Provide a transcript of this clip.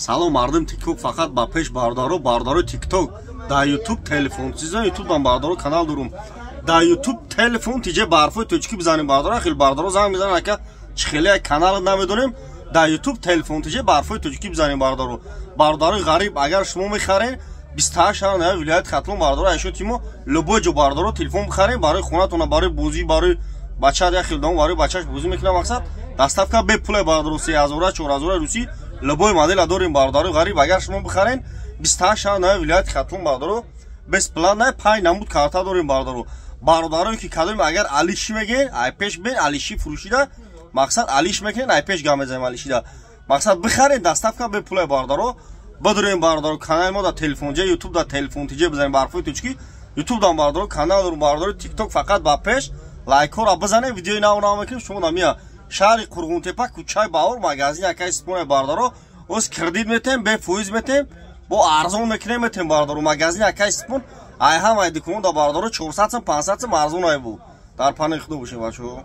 Салом, мардум ТикТок, фақат ба пеш, бародаро, бародарои ТикТок. Дар Ютуб телефон чиза, Ютуб дан, бародаро, канал дорум. Дар Ютуб телефон тиҷе барфои тоҷикӣ бизанем, бародаро. Хел бародаро занг мезананд: «Ака, чӣ хеле канал намедонем». Дар Ютуб телефон тиҷе барфои тоҷикӣ бизанем, бародаро. Бародарои ғариб, агар шумо мехарен, 28 шаҳр на вилояти Хатлон, бародаро, айшоти мо любой ҷо, бародаро, телефон бихарем барои хонатона, барои бозӣ, барои бачаат. Як хел дом барои бачааш бозӣ мекунам, мақсад, доставка бепуле, бародаро. 3000, 4000 русӣ, любой модела дорем. Бародарои ғариб, агар шумо бихарен, 28 шаҳр на вилояти Хатлон, бародаро, бесплатно. Панҷ намуд карта дорем, бародаро. Бародарое ки кадом агар алиши мегӯен, ай пеш бен, алиши фурӯшида, мақсад, алиш мекунен, ай пеш гам мезанем. Алишида, мақсад, бихарен, доставка бепуле, бародаро. Бидурем, бародаро, канали мо дар телефонҷа, Ютуб дар телефон тиҷе бизанем барфои тоҷикӣ, Ютуб дан, бародаро, канал дорум. Бародаро, ТикТок фақат ба пеш, лайкҳоро бизанем, видеои нав нав мекунем. Шумо намия шаҳри Қурғунтепа, кӯчаи Баҳор, магазин акаи Сипоне, бародаро. Оз кредит метем, бефоиз метем, бо арзон мекунем, метем, бародаро. Магазин акаи Сипон ай ҳамаи дукон да, бародаро, 400 сом, 500 сом арзон ай бу. Дар панои Худо бошем, бачаҳо.